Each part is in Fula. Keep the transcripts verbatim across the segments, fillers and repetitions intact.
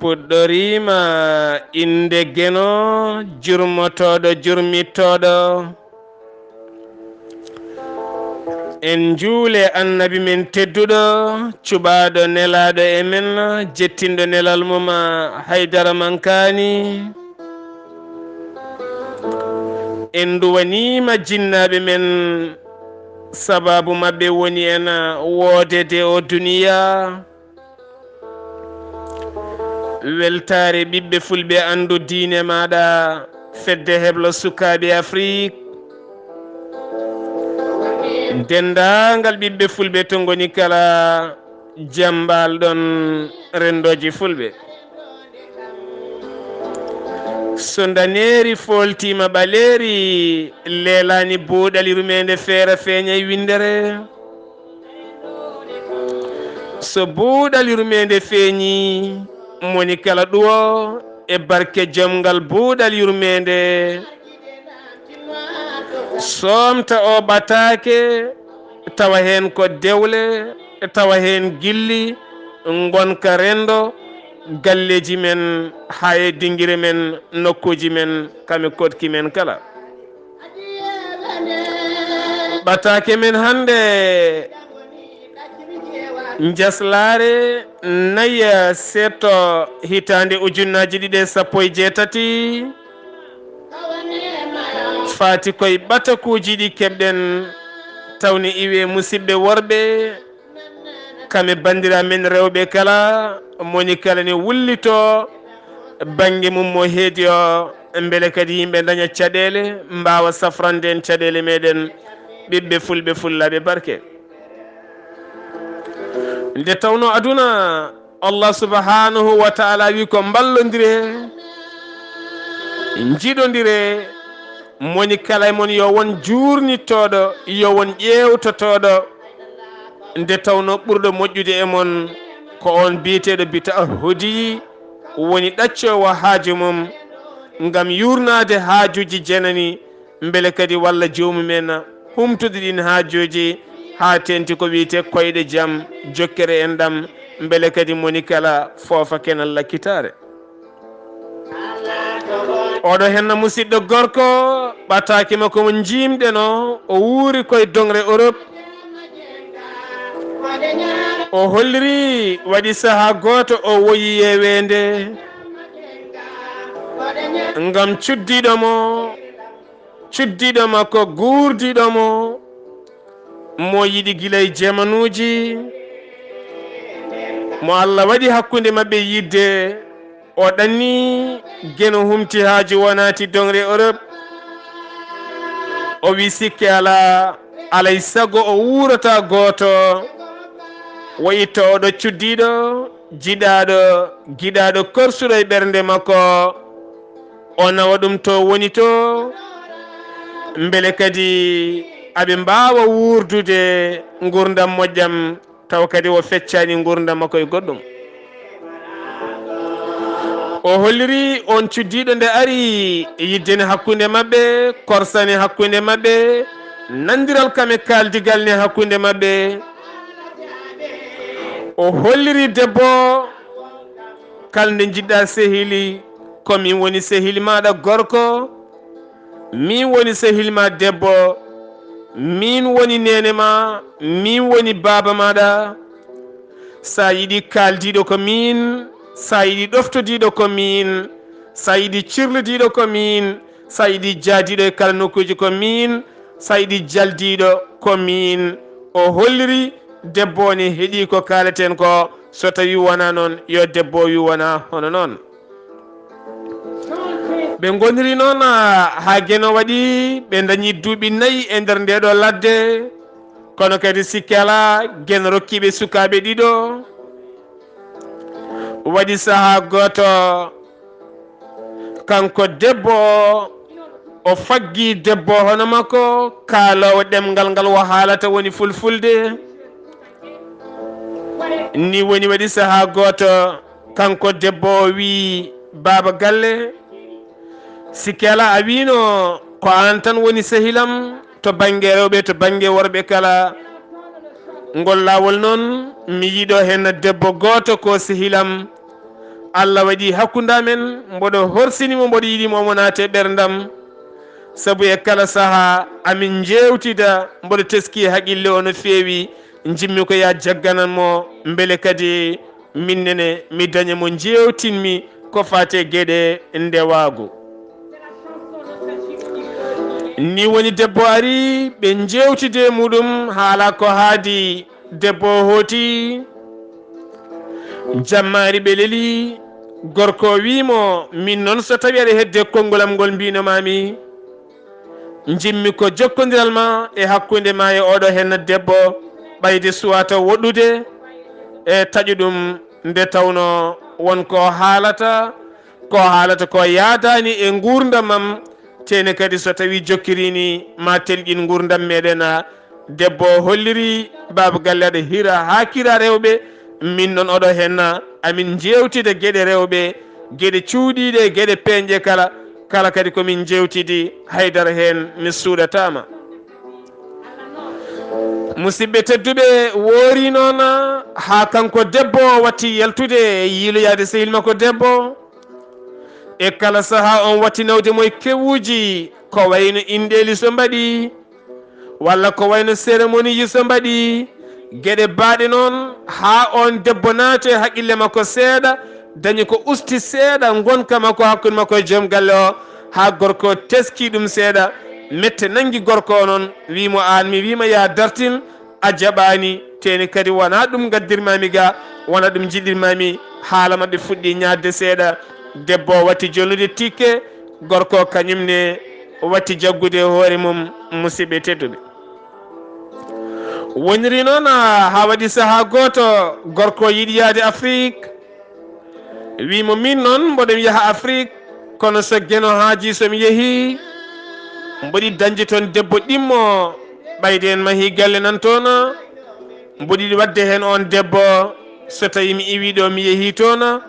Fuɗɗoriima innde Geno, jurmotooɗo, jurmittooɗo. En njuule Annabi men tedduɗo, cuɓaaɗo nelaaɗo e men, jettinɗo nelal mum, Haydara Mankaani. En nduwaniima jinnaaɓe men, sabaabu maɓɓe woni en woodede o duniya. Weltaare ɓiɓɓe fulɓe, anndu diine maaɗa, fedde heblo sukaaɓe Afrik. Denndaangal ɓiɓɓe fulɓe to ngoni kala, jam mbaal-ɗon renndooji fulɓe. So ndaneeri fooltiima ɓaleeri, leelaani buuɗal yurmeende, feera feeñay winndere. So buuɗal yurmeende feeñii, moni kala ɗuwo e barke jom ngal buuɗal yurmeende. Soomta o ɓataake, tawa heen ko dewle, tawa heen gilli, ngonka renndo, galleeji men, haa e dinngire men, nokkuuji men, kame koɗki men kala. Ɓataake men hannde, njaslaare nayi seeɗto hitaande ujunnaaji ɗiɗi e sappo e jeetati, faati koye ɓatakuuji ɗi keɓɗen, tawni iwi e musidɓe worɓe, kame banndiraaɓe men rewɓe kala, moni kala ne wullitoo bannge mum mo heedi o, mbele kadi yimɓe ndaña caɗeele, mbaawa safrande en caɗeele meɗen, ɓiɓɓe fulɓe, fullaaɓe barke. Nde tawnoo aduna, Allah subhanahu wa ta'ala wi ko mballondire, njiɗondire, moni kala e mon yo won juurnittooɗo, yo won ƴeewtotooɗo. Nde tawnoo ɓurɗo moƴƴude e mon ko on biyeteeɗo bi ta'ahudi, woni ɗaccoowo haaju mum ngam yuurnaade haajuuji janani, mbele kadi walla joomum en humtude ɗin haajuuji haa teeŋti ko wiyetee koyɗe jam, jokkere enɗam, mbele kadi moni kala foofa kenal lakkitaare. Oɗo henna musiɗɗo gorko, ɓataake makko mo njiimɗen o, o wuuri koye doŋre Europe. O holliri, waɗi sahaa gooto o woyi yeeweende ngam cuddiiɗo mo, cuddiiɗo makko, guurdiiɗo mo, mo yiɗi gila e jamanuuji, mo Allah waɗi hakkunde maɓɓe yiɗde. O ɗanni, Geno humti haaju, o naati doŋre Europe. O wi sikke alaa, alay sago o wuurata gooto. O itta oɗo cuddiiɗo, jiɗaaɗo, giɗaaɗo, korsuɗo e ɓernde makko. O nawa ɗum to woni to, mbele kadi aɓe mbaawa wuurdude nguurndam moƴƴam, tawa kadi o feccaani nguurndam makko e goɗɗum. O holliri on cuddiiɗo nde ari, yiɗde ne hakkunde maɓɓe, korsane hakkunde maɓɓe, nandiral kam e kaaldigal ne hakkunde maɓɓe. O holliri debbo, kala nde njiɗɗa sehili, ko min woni sehili maaɗa gorko, min woni sehil ma debbo, min woni neene ma, min woni baaba maaɗa. Sa yiɗi kaaldiiɗo ko min, sa yiɗi ɗoftodiiɗo ko min, sa yiɗi cirlidiiɗo ko min, sa yiɗi jaadiiɗo e kala nokkuuji ko min, sa yiɗi jaldiiɗo ko min. O holliri debbo o ne heɗi ko kaaleten ko, so tawi wona noon, yo debbo o wi wona hono noon. Ɓe ngoniri noon, ah, haa Geno waɗi, ɓe ndañi duuɓi nayi e nder ndeeɗo ladde. Kono kadi sikke alaa, Geno rokki ɓe sukaaɓe ɗiɗo. Waɗi sahaa gooto, kanko debbo o, o faggi debbo hono makko, kaaloowo ɗemngal ngal o haalata woni fulfulde. Ni woni waɗi sahaa gooto, kanko debbo o wii, "Baaba galle, sikke alaa a wiino ko aan tan woni sehilam to bannge rewɓe, to bannge worɓe kala. Ngol laawol noon, mi yiɗo heen debbo gooto ko sehilam. Allah waɗi hakkunde amen, mboɗo horsini mo, mboɗo yiɗi mo, omo naati e ɓerndam. Sabu e kala sahaa amin njeewtida, mboɗo teskii haqille o no feewi, njimmi ko ya jagganan mo, mbele kadi min nene mi daña mo njeewtinmi ko faati e geɗe ndewaagu. Ni woni debbo ari, ɓe njeewtidi e muɗum haala ko haadi. Debbo o hooti, jammaari ɓe leli, gorko o wii mo, "Min noon so tawi aɗa hedde konngol am ngol mbiino maami, njimmi ko jokkondiral ma e hakkunde ma e oɗo henna debbo, ɓayde suwata woɗɗude e taƴu ɗum nde tawno won ko haalata, ko haalata ko yaadaani e nguurndam am, tene kadi so tawi jokkirini ma telƴin nguurndam meɗen." A debbo o holliri, "Baaba galle aɗa hira haa kira rewɓe, min noon oɗo henna amin njeewtida geɗe rewɓe, geɗe cuuɗiiɗe, geɗe peeñɗe kala, kala kadi ko min njeewtidi, haydara heen mi suuɗataama." Musidɓe tedduɓe, woori noon haa kanko debbo o watti yaltude e yiiloyaade sehil makko debbo. E kala sahaa on watti nawde mo e kewuuji, ko wayno inɗeeli so mbaɗi, walla ko wayno cérémonie ji so mbaɗi, geɗe baaɗe noon, haa on debbo naati e haqqille makko seeɗa, dañi ko usti seeɗa ngonka makko hakkunde makko e joom galle o, haa gorko o teski ɗum seeɗa, mette nanngi gorko o noon, wii mo, "Aan mi wii ma yaa dartin, a jaɓaani, teni kadi wonaa ɗum ngaddirmaami ga, wonaa ɗum njiɗirmaami." Haala maɓɓe fuɗɗi ñaadde seeɗa. Debbo o watti jolnude tikke, gorko o kañum ne watti jaggude e hoore mum, musidɓe tedduɓe. Woniri noon, haa waɗi sahaa gooto, gorko o yiɗi yahde Afrik. Wii mo, "Min noon mboɗo mi yaha Afrik, kono so Geno haajii so mi yehii, mboɗi dañde toon debbo ɗimmo, ɓayde en mahii galle nan toon, mboɗi waɗde heen oon debbo, so tawii mi iwii ɗo mi yehii toon,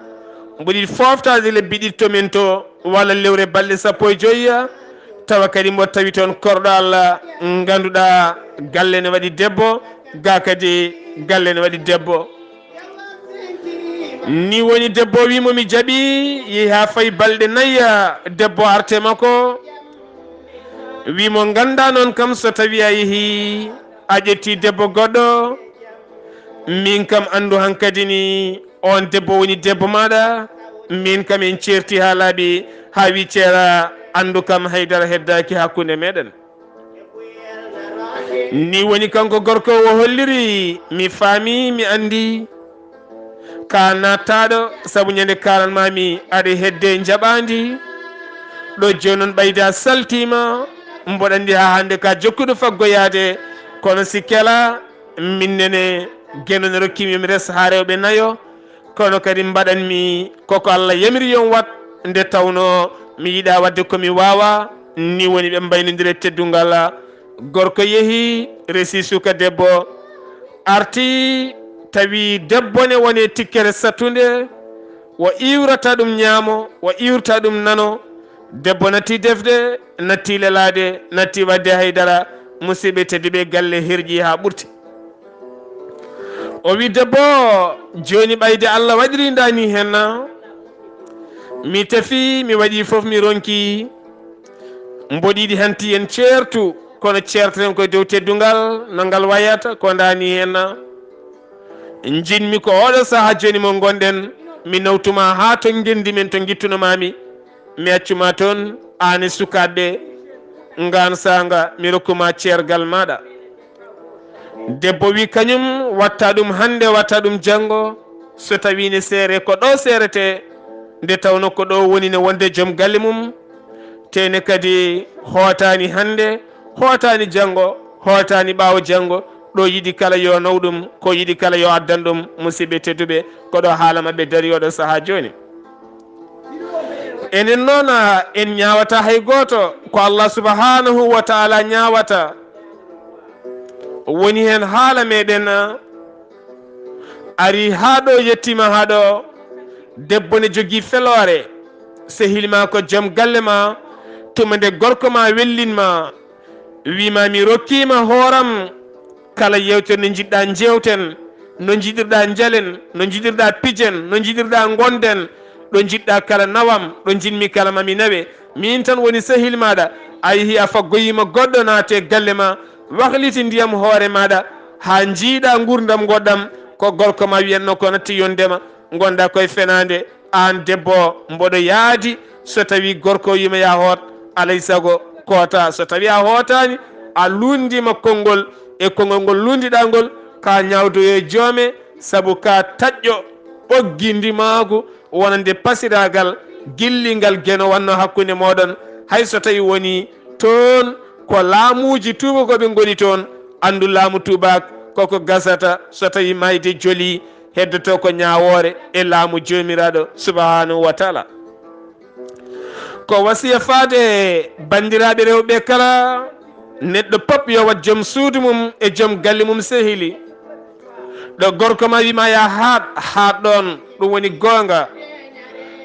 mboɗi fooftaade lebbi ɗiɗi to min to, walla lewre balɗe sappo e joyi, tawa kadi mbo tawi toon korɗo Allah, ngannduɗaa galle ne waɗi debbo, ga kadi galle ne waɗi debbo." Ni woni debbo wii mo, "Mi jaɓi." Yehi haa fayi balɗe nayi, debbo arte makko. Wii mo, "Nganndaa noon kam so tawii a yehii a ƴettii debbo goɗɗo, min kam anndu hankadi ni oon debbo woni debbo maaɗa, min kam en ceerti haa laaɓi, haa wii ceera, anndu kam haydara heddaaki hakkunde meɗen." Ni woni kanko gorko o holliri, "Mi faami, mi anndi. Ka nattaaɗo, sabu ñande kaalan maami aɗa hedde njaɓaandi. Ɗo jooni noon ɓayde a saltiima, mboɗo anndi haa hannde ka jokkuɗo faggoyaade, kono si kela, min nene Geno no rokkiimi yo mi res haa rewɓe nayo, kono kadi mbaɗanmi koko Allah yamiri yo mi waɗ, nde tawnoo mi yiɗaa waɗde ko mi waawaa." Ni woni ɓe mbaynondiri e teddungal. Gorko yehi, resi suka debbo, arti, tawi debbo ne woni e tikkere sattunde, o iwrata ɗum ñaamo, o iwrata ɗum nano. Debbo natti defde, natti lelaade, natti waɗde haydara. Musidɓe tedduɓe, galle herƴi haa ɓurti. O wi debbo o, "Jooni ɓayde Allah waɗiri ndaa ni henna, mi tefi, mi waɗi fof, mi ronki. Mboɗo yiɗi hanti en ceertu, kono ceerteten koye dow teddungal, no ngal wayata, ko ndaa ni henna. Njiɗmi ko oɗo sahaa jooni mo ngonɗen, mi nawtuma haa to ngenndi men to ngittuno maami. Mi accuma toon, aan e sukaaɓe, ngaan saanga, mi rokkuma ceergal maaɗa." Debbo wi kañum, "Watta ɗum hannde, watta ɗum janngo, so tawii ne seere ko ɗo seerete, nde tawno ko ɗo woni ne wonde joom galle mum, tene kadi hootaani hannde, hootaani janngo, hootaani ɓaawo janngo, ɗo yiɗi kala yo naw ɗum, ko yiɗi kala yo addan ɗum." Musidɓe tedduɓe, ko ɗo haala maɓɓe dari oɗo sahaa jooni. Enen noon, en ñaawata hay gooto, ko Allah subhanahu wa ta'ala ñaawata. Woni heen haala meɗen, ari haa ɗo, yettiima haa ɗo, debbo ne jogii feloore, sehil ma ko joom galle ma, tuma nde gorko ma wellin ma, wii ma, "Mi rokkiima hooram, kala yeewtere nde njiɗɗaa njeewten, no njiɗirɗaa njalen, no njiɗirɗaa pijen, no njiɗirɗaa ngonden, ɗo njiɗɗa kala nawam, ɗo njiɗmi kala mami nawe. Min tan woni sehil maɗa. A yehi a faggoyima goɗɗo naate galle ma, wahliti ndiyam hoore maɗa, ha njiiɗa gurdam goɗɗam, ko gorko ma wiyanno ko natti yondema, gonda koye fenande. An debbo, mboɗo yaadi, so tawi gorko yima ya hoot, alay sago koota. So tawi a hootani, a lundima konngol, e konngol ngol lundiɗa ngol, ka ñawdoyo joome, sabu ka taƴƴo ɓoggi ndimaagu wonande pasiragal gillingal geno wanno hakkunde moɗon. Hay so tawi woni toon ko laamuuji tuubakooɓe ngoni toon, anndu laamu tuubaak koko gasata so tawi mayde joli, heddoto ko ñaawoore e laamu Joomiraaɗo subhanahu wa taala. Ko wasiya faade banndiraaɓe rewɓe kala, neɗɗo pop yo wat joom suudu mum e joom galle mum sehili. Ɗo gorko ma wima ya haaɗ, haaɗ ɗoon, ɗum woni goonga.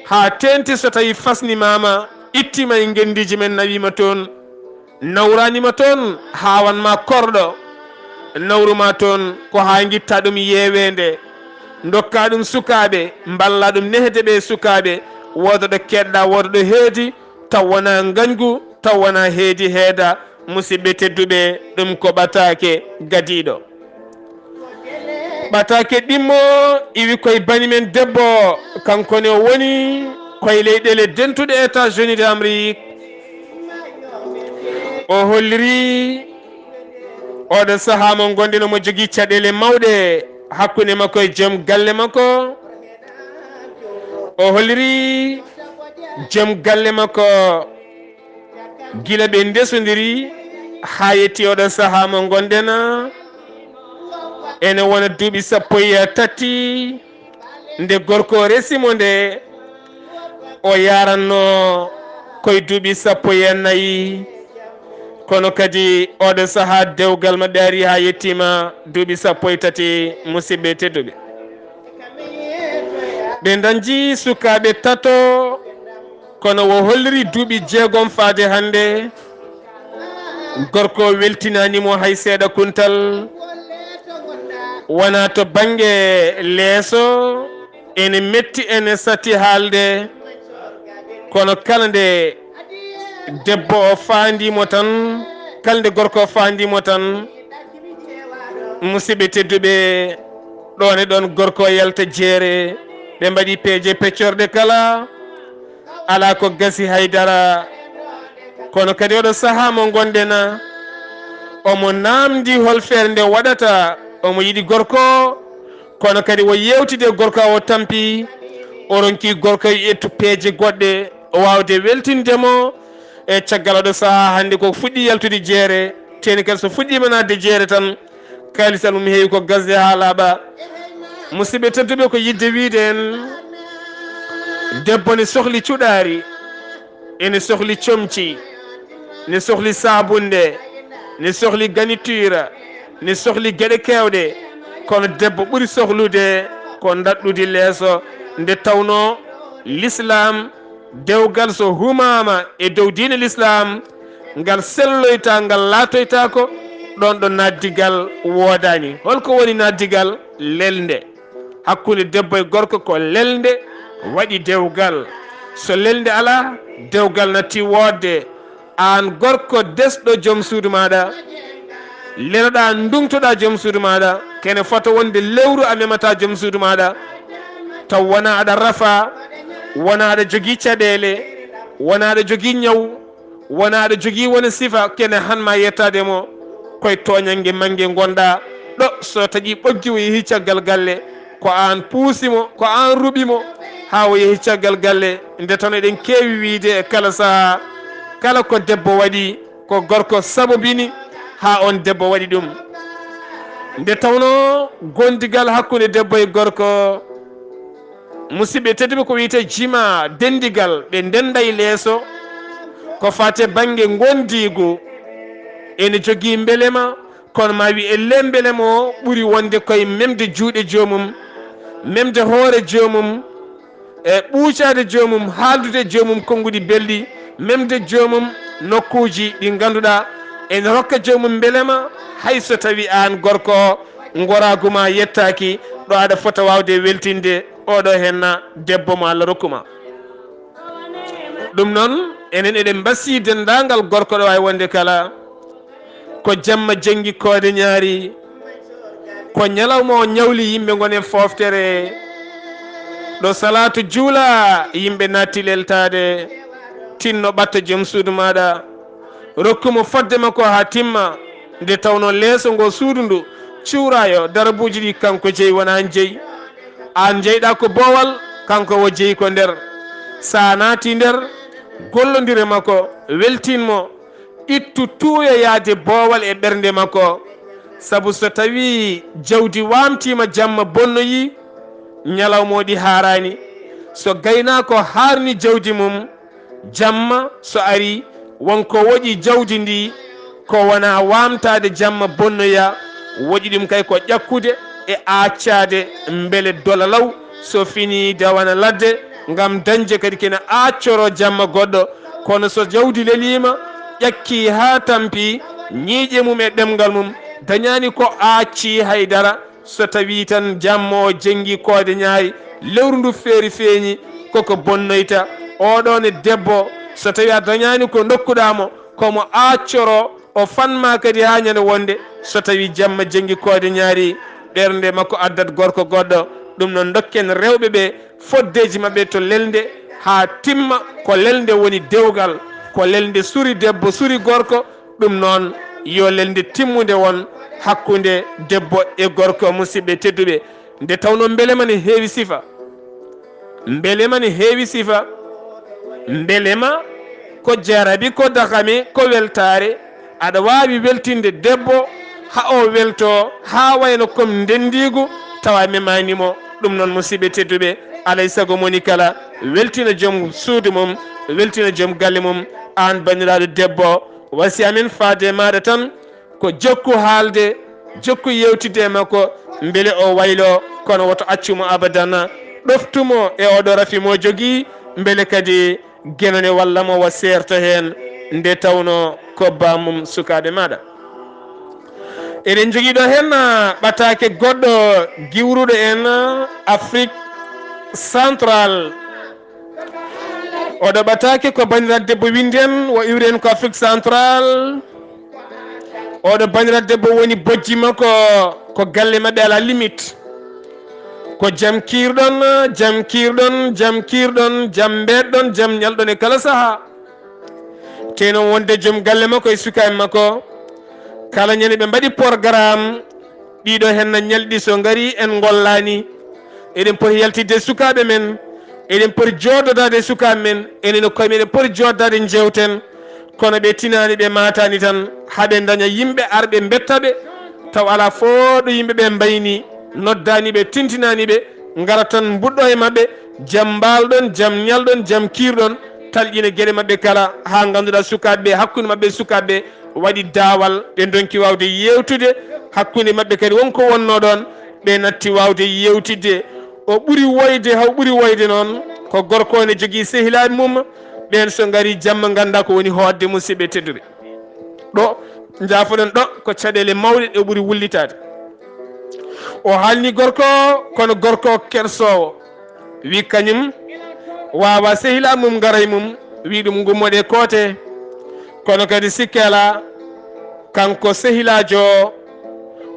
Haa teenti so tawi fasni mama, ittima e ngendiiji men nawima toon, nawranima toon, haawan ma korɗo, nawru ma toon ko haa ngitta ɗum yeeweende, ndokka ɗum sukaaɓe, mballa ɗum nehde ɓe sukaaɓe, wooda ɗo keɗɗa, wooda ɗo heedi, taw wona ngañgu, taw wona heedi heeda. Musidɓe tedduɓe, ɗum ko ɓataake gadiiɗo. Ɓataake ɗimmo iwi koye bani men debbo, kanko ne o woni koye leyɗeele dentuɗe États-Unis d'Amérique. O holliri oɗo sahaa mo ngonɗen omo jogii caɗeele mawɗe hakkunde makko e joom galle makko. O holliri joom galle makko gila ɓe ndesondiri haa yetti oɗo sahaa mo ngonɗen. Ene wona duuɓi sappo e tati nde gorko o resi mo nde, o yaranno koye duuɓi sappo e nayi. Kono kadi oɗo sahaa dewgal maɓɓe ari haa yettima duuɓi sappo e tati, musidɓe tedduɓe. Ɓe dañji sukaaɓe tato, kono o holliri duuɓi jeegom faade hannde. Gorko weltinaani mo hay seeɗa kuntal. Wona to bannge leeso, ene metti, ene satti haalde. Kono kala nde debbo o faandi mo tan, kala nde gorko o faandi mo tan, musidɓe tedduɓe, ɗoon e ɗoon gorko o yalta jeere, ɓe mbaɗi peeje peccorɗe kala, alaa ko gasi hay dara. Kono kadi oɗo sahaa mo ngonɗen, omo naamndi hol feere nde waɗata, omo yiɗi gorko o, kono kadi o yeewtidi e gorko o, o tampi, o ronki gorko o ƴettu peeje goɗɗe, o waawde weltinde mo. E caggal oɗo sahaa hannde ko fuɗɗi yaltude jeere, teeni kadi so fuɗɗiima naatde jeere tan, kaalisal mum heewi ko gasde haa laaɓa. Musidɓe tedduɓe, ko yiɗde wiyde en, debbo ne sohli cuɗaari, ene sohli comci, ne sohli saabunde, ne sohli ganittiira, ne sohli geɗe keewɗe, kono debbo ɓuri sohlude ko daɗɗudi leeso. Nde tawnoo Lislaam, dewgal so humaama e dow diine Lislaam, ngal selloyta, ngal laatoytaako, ɗoon ɗo naatdigal woodaani. Holko woni naatdigal? Lelnde hakkunde debbo e gorko ko lelnde waɗi dewgal. So lelnde alaa, dewgal natti woodde. Aan gorko desɗo joom suudu maaɗa, leloɗaa, ndungtoɗaa joom suudu maaɗa, kene fota wonde lewru a memataa joom suudu maaɗa, taw wona aɗa rafa, wona aɗa jogii caɗeele, wona aɗa jogii ñaw, wona aɗa jogii wona sifa, kene han ma yettaade mo, koye tooñannge mannge ngonɗaa. Ɗo so taƴi ɓoggi o yehi caggal galle, ko aan puusi mo, ko aan ruɓi mo haa o yehi caggal galle. Nde tan eɗen keewi wiyde e kala sahaa, kala ko debbo waɗi, ko gorko sabobini haa on debbo waɗi ɗum. Nde tawnoo gondigal hakkunde debbo e gorko, musidɓe tedduɓe, ko wiyetee jima, denndigal, ɓe ndennda e leeso, ko faati e bannge ngondiigu, ene jogii mbelema, kono ma wi e lembele mo ɓuri wonde koye memde juuɗe joomum, memde hoore joomum, e ɓuucaade joomum, haaldude joomum konnguɗi belɗi, memde joomum nokkuuji ɗi ngannduɗaa ene rokka joomum mbelema. Hay so tawi aan gorko o, ngoraagu ma yettaaki ɗo aɗa fota waawde weltinde, oɗo henna debbo mo Allah rokkuma. Ɗum noon, enen eɗen mbasi denndaangal gorko ɗo waawi wonde kala. Ko jamma jenngi koode ñaari, ko ñalawma o ñawli yimɓe ngon e fooftere. Ɗo salaatu juula, yimɓe naatti leltaade. Tinno ɓatta joom suudu maaɗa. Rokku mo fodde makko haa timma. Nde tawnoo leeso ngo suudu ndu cuuraayo, darabuuji ɗi kanko jeyi, wonaa aan jeyi. Aan njeyɗaa ko boowal, kanko o jeyi ko nder. So a naati nder, gollondire makko, weltin mo, ittu tuuyo yaade boowal e ɓernde makko. Sabu so tawii jawdi waamtiima jamma bonnoyii, ñalawma o ɗi haaraani. So gaynaako haarni jawdi mum, jamma so arii, won ko woƴi jawdi ndi, ko wonaa waamtaade jamma bonnoya, woƴi ɗum kay ko ƴakkude e aaccaade mbele dola law, so finii dawana ladde, ngam dañde kadi kene aaccoro jamma goɗɗo. Kono so jawdi leliima, ƴakkii haa tampii, ñiiƴe mum e ɗemngal mum, dañaani ko aaccii hay dara, so tawii tan jamma o jenngi koode ñaari, lewru ndu feeri feeñi, koko bonnoyta. Oɗo ne debbo, so tawii a dañaani ko ndokkuɗaa mo, ko mo aaccoro, o fanma kadi haa ñande wonde, so tawii jamma jenngi koode ñaari, ɓernde makko addat gorko goɗɗo. Ɗum noon, ndokken rewɓe ɓe foddeeji maɓɓe to lelnde haa timma, ko lelnde woni dewgal, ko lelnde suri debbo, suri gorko. Ɗum noon, yo lelnde timmunde won hakkunde debbo e gorko, musidɓe tedduɓe. Nde tawnoo mbelema ne heewi sifa, mbelema ne heewi sifa, mbelema ko jarabi, ko dakami, ko weltaare. Aɗa waawi weltinde debbo haa o welto, haa wayno comme ndenndiigu, tawa memaani mo. Ɗum noon, musidɓe tedduɓe, alay sago moni kala weltina joom suudu mum, weltina joom galle mum. Aan banndiraaɗo debbo, wasi amen faade e maaɗa tan, ko jokku haalde, jokku yewtidde e makko, mbele o waylo, kono woto accu mo abadan. Ɗoftu mo e oɗo rafi mo jogii, mbele kadi geno ne walla mo, wa seerto heen, nde tawnoo ko baamum sukaaɓe maaɗa. Eɗen jogii ɗo heen, ah, ɓataake goɗɗo giwruɗo en, ah, Afrique Centrale. Oɗo ɓataake ko banndiraaɗo debbo winndi en, o iwri en ko Afrique Centrale. Oɗo banndiraaɗo debbo woni bojji makko, ko galle maɓɓe alaa limite. Ko jam kiirɗon, jam kiirɗon, jam kiirɗon, jam mbeɗɗon, jam ñalɗon e kala sahaa. Tee noon wonde joom galle makko e sukaaɓe makko, kala ñande ɓe mbaɗi programme, ɗiɗo heen na ñalɗi so ngari en ngollaani. Eɗen poti yaltidde e sukaaɓe men, eɗen poti jooɗodaade e sukaaɓe men, enen e koye men eɗen poti jooɗodaade njeewten. Kono ɓe tinaani, ɓe maataani tan, haa ɓe ndaña yimɓe arɓe mbetta ɓe, taw alaa fof ɗo yimɓe ɓe mbayni, noddaani ɓe, tintinaani ɓe, ngara tan mbuɗɗo e maɓɓe, jam mbaalɗon, jam ñalɗon, jam kiirɗon, talƴina geɗe maɓɓe kala, haa ngannduɗaa sukaaɓe ɓe, hakkunde maɓɓe e sukaaɓe ɓe, waɗi daawal, ɓe ndonki waawde yeewtude hakkunde maɓɓe kadi. Won ko wonnoo ɗoon, ɓe natti waawde yeewtidde. O ɓuri woyde, haw ɓuri woyde noon, ko gorko ne jogii sehilaaɓe mum, ɓeen so ngari jamma ngannda ko woni hoodde, musidɓe tedduɓe. Ɗo njaafoɗen ɗo ko caɗeele mawɗe ɗe ɓuri wullitaade. O haalni gorko, kono gorko kersoowo. Wi kañum waawa sehilaa mum ngara e mum, wi ɗum ngummoɗe koote. Kono kadi sikke alaa, kanko sehilaajo o,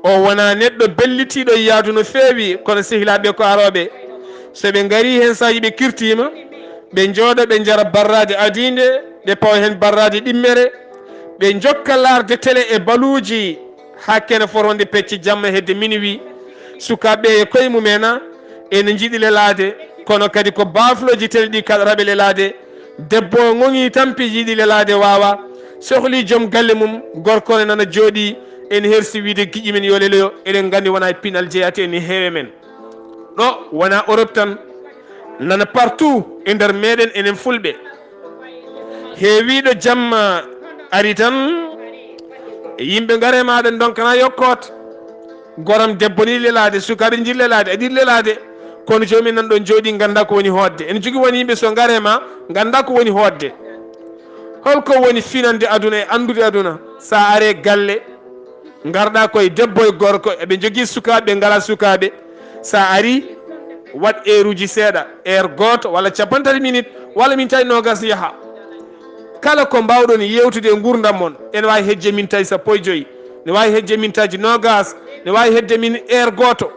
o wonaa neɗɗo bellitiiɗo yaadu no feewi, kono sehilaaɓe ko arooɓe. So ɓe ngarii heen saaji ɓe kirtiima, ɓe njooɗo ɓe njara barraade adiinde, ɓe pawa heen barraade ɗimmere, ɓe njokka laarde tele e baluuji, haa kene fotoo nde pecce jamma hedde minuit. Sukaaɓe ɓe e koye mum en, ene njiɗi lelaade, kono kadi ko baaflooji tele ɗi kala raɓe lelaade. Debbo o ŋoŋii tampi, yiɗi lelaade, waawaa. Sohlii joom galle mum, gorko ne nana jooɗii, ene hersi wiyde giƴi men yo leloyo. Eɗen nganndi wonaa e pinal jeyata, ene heewe men. Ɗo wonaa Europe tan, nana partout e nder meɗen enen Fulɓe. Heewiiɗo jamma ari tan, yimɓe ngare maaɗa ndonkana yokkoot. Goram debbo ni lelaade, sukaaɓe njiɗi lelaade, aɗa yiɗi lelaade. Kono joomum en nan ɗon jooɗii, ngannda ko woni hoodde. Ene jogii won yimɓe so ngare ma, ngannda ko woni hoodde. Holko woni finande aduna e anndude aduna? Sa are galle, ngarɗa koye debbo e gorko, eɓe njogii sukaaɓe, ɓe ngalaa sukaaɓe. Sa ari, Waɗ eeruuji seeɗa, eer gooto walla cappanɗe tati minit, walla min tawi noogas yaha. Kala ko mbaawɗon yeewtude e nguurndam mon, ene waawi hejje min tawi sappo e joyi, ne waawi hejje min taji noogas, ne waawi hedde min eer gooto.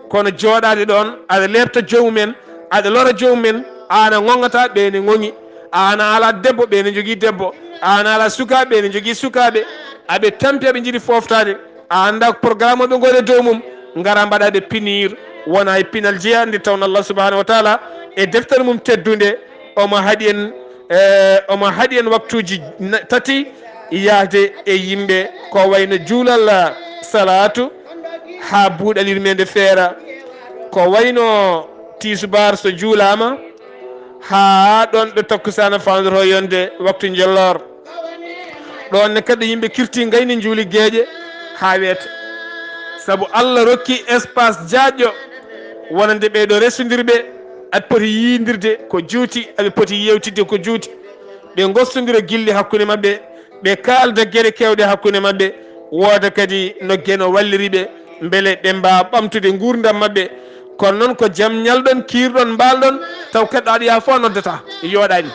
Kono jooɗaade ɗoon, aɗa leepta joomumen, aɗa lora joomumen, aan a ŋoŋataa, ɓe ne ŋoŋi. Aan a alaa debbo, ɓe ne njogii debbo. Aan a alaa sukaaɓe, ɓe ne njogii sukaaɓe. Aɓe tampi, aɓe njiɗi fooftaade. A anndaa ko programme o ɓe ngoni e dow mum. Ngara mbaɗa ɓe pinir, wona e pinal jeyaa, nde tawnoo Allah subhanahu wa taala e deftere mum teddunde, omo haɗi en, eh, omo haɗi en waktuuji na-, tati yahde e yimɓe, ko wayno juulal salaatu haa buuɗal yurmeende feera, ko wayno tisubaar so juulaama, haa ɗoon ɗo takkusaana faandoto yonde waktu njolloor. Ɗoon ne kadi yimɓe kirti ngayni njuuli geeƴe haa weeta. Sabu Allah rokki espace jaajɗo wonande ɓee ɗoo resondirɓe, aɓe poti yiyndirde ko juuti, aɓe poti yeewtidde ko juuti. Ɓe ngostondira gilli hakkunde maɓɓe, ɓe kaalda geɗe keewɗe hakkunde maɓɓe, wooda kadi no Geno walliri ɓe, mbele ɓe mbaawa ɓamtude nguurndam maɓɓe. Kono noon ko jam ñalɗon, kiirɗon, mbaalɗon, taw keɗɗaaɗo yaha fof noddata, yooɗaani.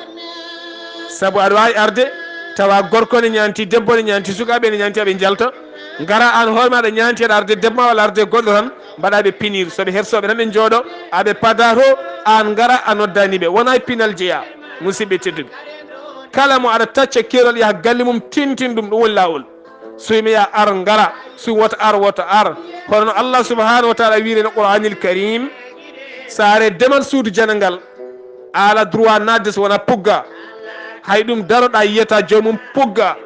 Sabu aɗa waawi arde, tawa gorko ne ñaanti, debbo ne ñaanti, sukaaɓe ne ñaanti, aɓe njalta. Ngara aan hoore ma aɗa ñaanti, aɗa arde debbo ma walla arde goɗɗo tan, mbaɗa ɓe pinir. So ɓe hersooɓe tan ɓe njooɗo, aɓe pada to, aan ngara a noddaani ɓe. Wona e pinal jeyaa, musidɓe tedduɓe. Kala mo aɗa tacca keerol yaha galle mum, tintin ɗum, ɗum woni laawol. Suumi ya ar ngara, suumi wota ar, wota ar. Hono no Allah subhanahu wa taala wiiri no Qur'anil Karim, saare demal suudu janangal, a ala droit naatde so wona pugga. Hay ɗum daroɗa yiyata joomum pugga.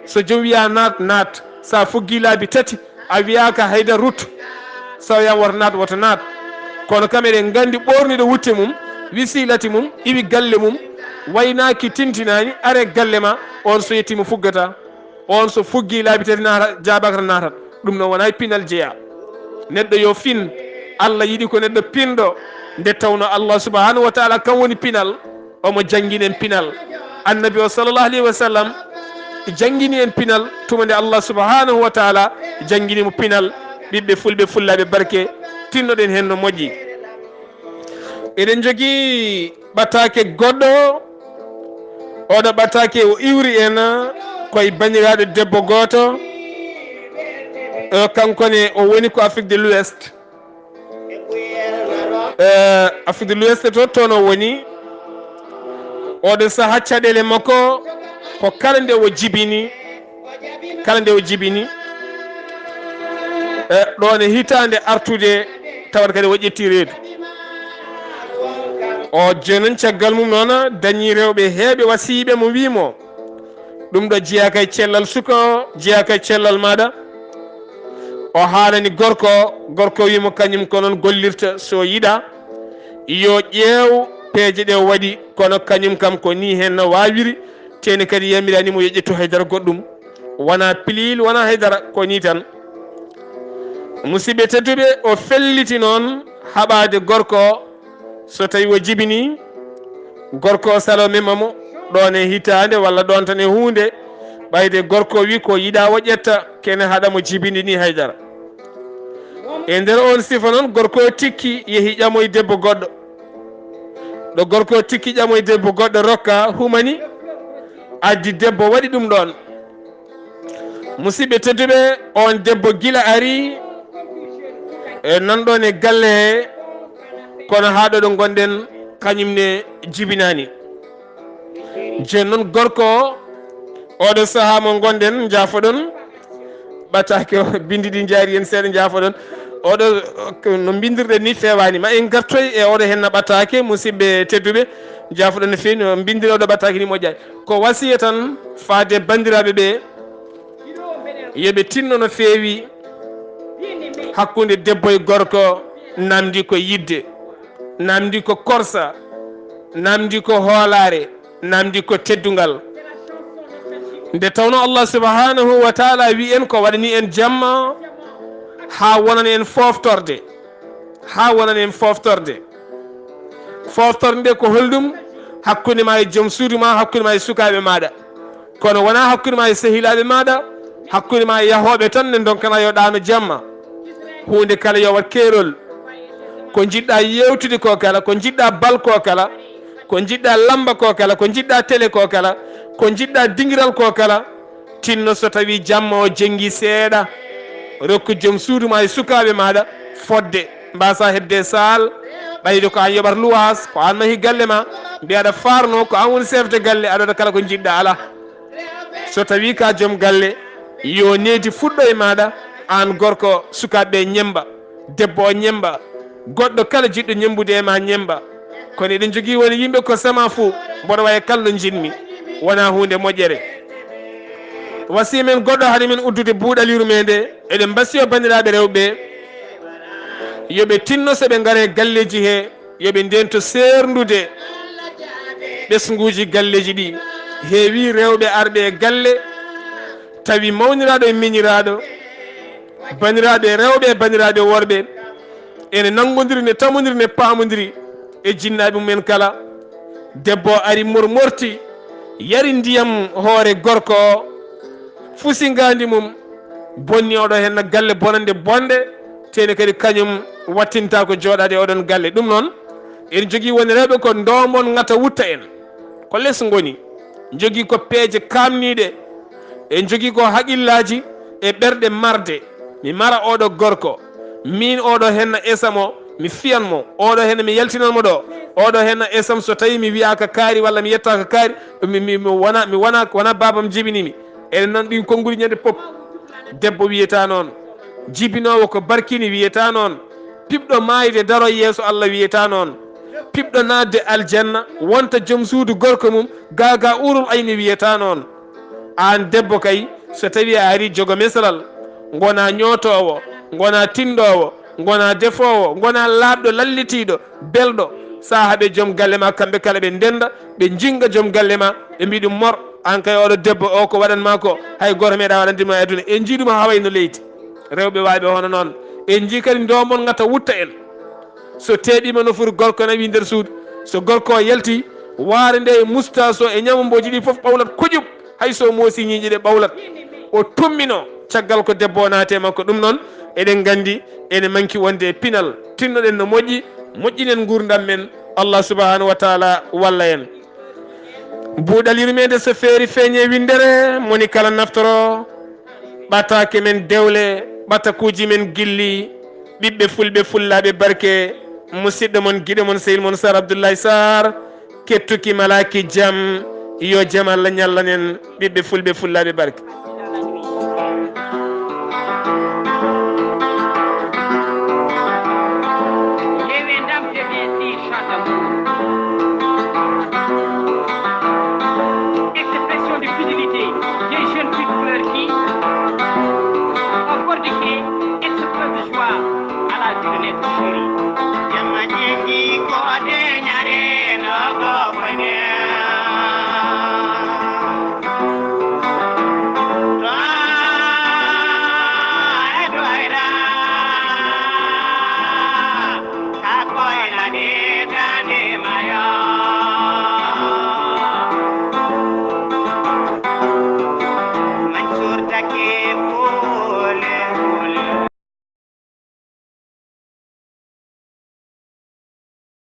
So joom wiya naat, naat. Sa fuggi laabi tati, a wiyaka haydara ruttu. Sa wiya wota naat, wota naat. Kono kam eɗen gandi ɓorniɗo wutte mum, wi silati mum, iwi galle mum, waynaki tintinani, are galle ma, on so yettima fuggata. On so fuggi laabi tati naata, jaabaka tan naatat. Ɗum noon wona e pinal jeya. Neɗɗo yo fin. Allah yiɗi ko neɗɗo pinɗo. Nde tawno Allah subhanahu wa taala kam woni pinal. Omo janngini en pinal. Annabi o sallallahu alayhi wa sallam janngini en pinal tuma nde Allah subhanahu wa taala janngini mo pinal. Ɓiɓɓe fulɓe, fullaaɓe barke, tinnoɗen heen no moƴƴi. Eɗen njogii ɓataake goɗɗo. Oɗo ɓataake o iwri en koye banndiraaɗo debbo gooto. Eh, kanko ne o woni ko Afrique de l'Ouest. Eh, Afrique de l'Ouest to, toon o woni. Oɗo saha caɗeele makko ko kala nde o jibini, kala nde o jibini, eh, ɗoon e hitaande artude, tawata kadi o ƴetti reedu. O jeenan caggal mum noon dañi rewɓe heewɓe wasiyiɓe mo, wii mo, "Ɗum ɗo jeyaaka e cellal suka o, jeyaaka e cellal maaɗa." O haalani gorko o, gorko o wii mo kañum ko noon gollirta, so yiɗa yo ƴeew peeje ɗe o waɗi, kono kañum kam ko ni heen no waawiri, teeni kadi yamirani mo yo ƴettu haydara goɗɗum. Wona pilil, wona haydara, ko ni tan. Musidɓe tedduɓe, o felliti noon haɓaade gorko o, so tawi o jibini, gorko o salo mema mo, ɗoon e hitaande walla ɗoon tan e huunde, ɓayde gorko o wi ko yiɗa o ƴetta, kene haɗa mo jibini ni haydara. E nder on sifa noon, gorko o tikki yehi ƴamoy debbo goɗɗo. Ɗo gorko o tikki ƴamoy debbo goɗɗo rokka, humani, addi debbo waɗi ɗum ɗoon. Musidɓe tedduɓe, on debbo gila ari, e, nan ɗoon e galle he, kono haa ɗo ɗo ngonɗen, kañum ne jibinaani. Jooni noon gorko o, oɗo sahaa mo ngonɗen, njaafoɗon, ɓataake o, binndi ɗi njaari en seeɗa, njaafoɗon. Oɗo, no mbinndirɗen ni feewaani. Ma en ngartoy e oɗo henna ɓataake, musidɓe tedduɓe, njaafoɗon no feewi, no mbinndiri oɗo ɓataake ni moƴƴaani. Ko wasiya tan faade banndiraaɓe ɓe, yo ɓe tinno no feewi hakkunde debbo e gorko, namdi ko yidde, namdi ko korsa, namdi ko hoolaare, namdi ko teddungal. Nde tawno Allah subhanahu wa taala wi en ko waɗani en jamma haa wonani en fooftorde, haa wonani en fooftorde. Fooftorde nde ko holɗum? Hakkunde ma e joom suudu ma, hakkunde ma e sukaaɓe maaɗa. Kono wona hakkunde ma e sehilaaɓe maaɗa, hakkunde ma e yahooɓe tan ne ndonkana yo ɗaano jamma. Huunde kala yo waɗ keerol. Ko njiɗɗa yewtude ko kala, ko njiɗɗa bal ko kala, ko njiɗɗa lamba ko kala, ko njiɗɗa télé ko kala, ko njiɗɗa dingiral ko kala, tinno so tawi jamma o jengi seeɗa, rokku joom suudu ma e sukaaɓe maɗa fodde, mbasa hedde saal, ɓayde ko an yoɓata luwaas, ko an mahi galle ma, mbiyaɗa farno ko an woni chef de galle, aɗa waɗa kala ko njiɗɗa. Ala. So tawi ka joom galle, yo needi fuɗɗo e maɗa, an gorko, sukaaɓe ɓe ñemba, debbo o ñemba, goɗɗo kala jiɗɗo ñembude e ma ñemba. Kono eɗen jogii woni yimɓe ko sama fuu, mboɗo waye kala no njiɗmi, wona huunde moƴƴere. Wasi men goɗɗo haade men uddude buuɗal yurmeende, eɗen mbasiyo banndiraaɓe rewɓe, yo ɓe tinno so ɓe ngara e galleeji he, yo ɓe ndento seerndude ɓesnguuji galleeji ɗi. Heewi rewɓe arɓe e galle, tawi mawniraaɗo e miñiraaɗo, banndiraaɓe rewɓe e banndiraaɓe worɓe, ene nanngondiri, ne tamondiri, ne paamondiri e jinnaaɓe mumen kala. Debbo o ari mormorti, yari ndiyam hoore gorko o, fusi ngaandi mum, bonni oɗo henna galle bonande bonde, tene kadi kañum wattinta ko jooɗaade e oɗon galle. Ɗum noon, en jogii woni rewɓe ko ndombon ŋata wutta en, ko les ngoni, jogii ko peeje kaamniiɗe, en jogii ko haqillaaji e ɓerɗe marde. Mi mara oɗo gorko, min oɗo henna esam o, mi fiyan mo, oɗo henna mi yaltinan mo ɗo, oɗo henna esam so tawi mi wiyaaka kaari walla mi yettaaka kaari, mi, mi, mi wona, mi wona, wona babam jibinimi. Eɗen nan ɗin konnguli ñande pop. Debbo wiyata noon, jibinoowo ko barkini wiyata noon, piɓɗo maayde daro yeeso Allah wiyata noon, piɓɗo naatde aljanna wonta joom suudu gorko mum, gaaga urul ayni wiyata noon. Aan debbo kay, so tawi a ari jogo mesalal, ngona ñootoowo, ngona tinndoowo, ngona defoowo, ngona laaɓɗo, lallitiiɗo, belɗo, sahaa ɓe joom galle ma kamɓe kala ɓe ndennda, ɓe njinnga joom galle ma, ɓe mbiya ɗum mor, aan kay oɗo debbo o ko waɗan ma ko, hay gooto meeɗa waɗande ma e aduna. En njii ɗum haa wayno leydi. Rewɓe waawɓe hono noon. En njii kadi ndombon ŋata wutta en. So teeɓiima no foti gorko nawi nder suudu. So gorko o yalti, waare nde e mustaas o e ñamambooji ɗi fof ɓawlat kojum. Hay so moosi ñiiƴe ɗe ɓawlat. O tummino caggal ko debbo o naati e makko. Ɗum noon, eɗen nganndi ene manki wonde e pinal. Tinnoɗen no moƴƴi, moƴƴinen nguurndam men. Allah subhanahu wa taala walla en. Buuɗal yurmeende so feeri feeñe winndere, moni kala naftoro. Ɓataake men dewle, ɓatakuuji men gilli, ɓiɓɓe fulɓe fullaaɓe barke, musidɗo mon, giɗo mon, sehil mon Sar Abdoulaye Sarr, kettuki malaaki jam, yo jam Allah ñallanen ɓiɓɓe fulɓe fullaaɓe barke.